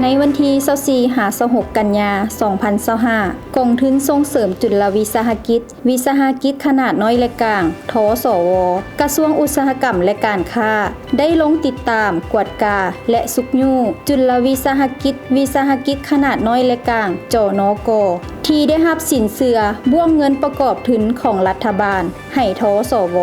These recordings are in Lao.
ໃນວັນທີຊາວສີ່ຫາຊາວຫົກກັນຍາ ສອງພັນຊາວຫ້າ ກອງທຶນສົ່ງເສີມຈຸລະວິສາຫະກິດ, ວິສາຫະກິດຂະໜາດນ້ອຍ ແລະ ກາງ ທສວ ກະຊວງອຸດສາຫະກຳ ແລະ ການຄ້າ ໄດ້ລົງຕິດຕາມ, ກວດກາ ແລະ ຊຸກຍູ້ຈຸລະວິສາຫະກິດ, ວິສາຫະກິດຂະໜາດນ້ອຍ ແລະ ກາງ ຈນກ ທີ່ໄດ້ຮັບສິນເຊື່ອບ້ວງເງິນປະກອບທຶນຂອງລັດຖະບານ ໃຫ້ ທສວ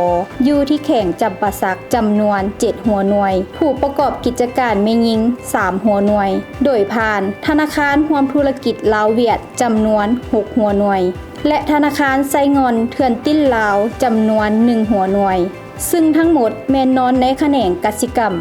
ຢູ່ທີ່ແຂວງຈຳປາສັກ ຈຳນວນເຈັດຫົວໜ່ວຍ, ຜູ້ປະກອບກິດຈະການແມ່ຍິງສາມຫົວໜ່ວຍ ໂດຍຜ່ານທະນາຄານຮ່ວມທຸລະກິດລາວ-ຫວຽດ ຈຳນວນຫົກຫົວໜ່ວຍ ແລະ ທະນາຄານໄຊງ່ອນເຖື່ອນຕິນລາວ ຈຳນວນໜຶ່ງຫົວໜ່ວຍ, ຊຶ່ງທັງໝົດແມ່ນນອນໃນຂະແໜງກະສິກຳ.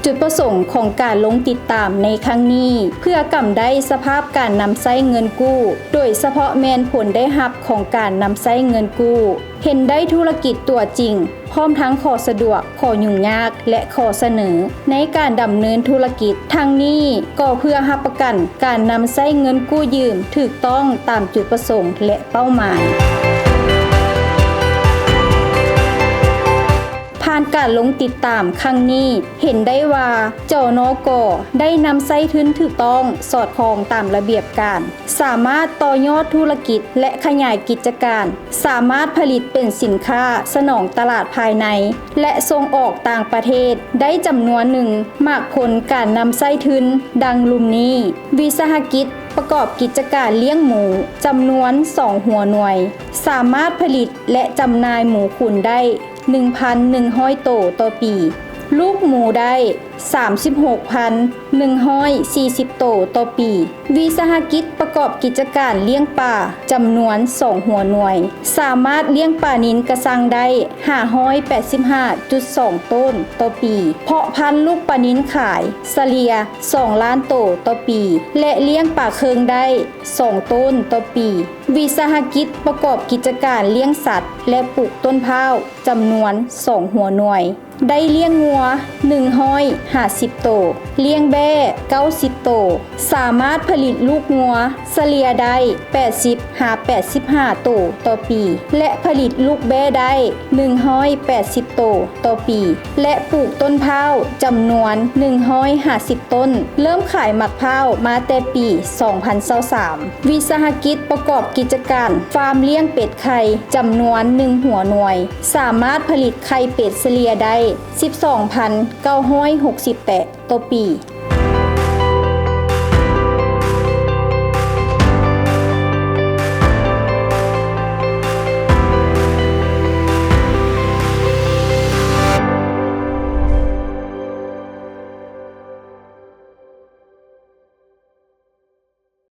ຈຸດປະສົງຂອງການລົງຕິດຕາມໃນຄັ້ງນີ້ ເພື່ອກຳໄດ້ສະພາບການນຳໃຊ້ເງິນກູ້, ໂດຍສະເພາະແມ່ນຜົນໄດ້ຮັບຂອງການນຳໃຊ້ເງິນກູ້, ເຫັນໄດ້ທຸລະກິດຕົວຈິງ, ພ້ອມທັງຂໍ້ສະດວກ, ຂໍ້ຫຍຸ້ງຍາກ ແລະ ຂໍ້ສະເໜີໃນການດຳເນີນທຸລະກິດ. ທັງນີ້ກໍເພື່ອຮັບປະກັນການນຳໃຊ້ເງິນກູ້ຢືມຖືກຕ້ອງຕາມຈຸດປະສົງ ແລະ ເປົ້າໝາຍ. ຜ່ານການລົງຕິດຕາມຄັ້ງນີ້ ເຫັນໄດ້ວ່າ ຈນກ ໄດ້ນຳໃຊ້ທຶນຖືກຕ້ອງ, ສອດຄ່ອງຕາມລະບຽບການ, ສາມາດຕໍ່ຍອດທຸລະກິດ ແລະ ຂະຫຍາຍກິດຈະການ, ສາມາດຜະລິດເປັນສິນຄ້າສະໜອງຕະຫຼາດພາຍໃນ ແລະ ສົ່ງອອກຕ່າງປະເທດໄດ້ຈຳນວນໜຶ່ງ. ໝາກຜົນການນຳໃຊ້ທຶນດັ່ງລຸ່ມນີ້: ວິສາຫະກິດປະກອບກິດຈະການລ້ຽງໝູ ຈຳນວນສອງຫົວໜ່ວຍ, ສາມາດຜະລິດ ແລະ ຈຳໜ່າຍໝູຂຸນໄດ້ໜຶ່ງພັນໜຶ່ງຮ້ອຍໂຕຕໍ່ປີ, ລູກໝູໄດ້ສາມສິບຫົກພັນໜຶ່ງຮ້ອຍສີ່ສິບໂຕຕໍ່ປີ. ວິສາຫະກິດປະກອບກິດຈະການລ້ຽງປາ ຈຳນວນສອງຫົວໜ່ວຍ, ສາມາດລ້ຽງປານິນກະຊັງໄດ້ຫ້າຮ້ອຍແປດສິບຫ້າຈຸດສອງໂຕນຕໍ່ປີ, ເພາະພັນລູກປານິນຂາຍສະເລ່ຍສອງລ້ານໂຕຕໍ່ປີ ແລະ ລ້ຽງປາເຄິງໄດ້ສອງໂຕນຕໍ່ປີ. ວິສາຫະກິດປະກອບກິດຈະການລ້ຽງສັດ ແລະ ປູກຕົ້ນພ້າວ ຈຳນວນສອງຫົວໜ່ວຍ, ໄດ້ລ້ຽງງົວໜຶ່ງຮ້ອຍຫ້າສິບໂຕ, ລ້ຽງແບ້ເກົ້າສິບໂຕ, ສາມາດຜະລິດລູກງົວສະເລ່ຍໄດ້ແປດສິບຫາແປດສິບຫ້າໂຕຕໍ່ປີ ແລະ ຜະລິດລູກແບ້ໄດ້ໜຶ່ງຮ້ອຍແປດສິບໂຕຕໍ່ປີ ແລະ ປູກຕົ້ນພ້າວຈຳນວນໜຶ່ງຮ້ອຍຫ້າສິບຕົ້ນ. ເລີ່ມຂາຍໝາກພ້າວມາແຕ່ປີສອງພັນຊາວສາມ. ວິສາຫະກິດປະກອບກິດຈະການຟາມລ້ຽງເປັດໄຂ່ ຈຳນວນໜຶ່ງຫົວໜ່ວຍ, ສາມາດຜະລິດໄຂ່ເປັດສະເລ່ຍໄດ້ສິບສອງພັນເກົ້າຮ້ອຍຫົກສິບແປດຕໍ່ປີ.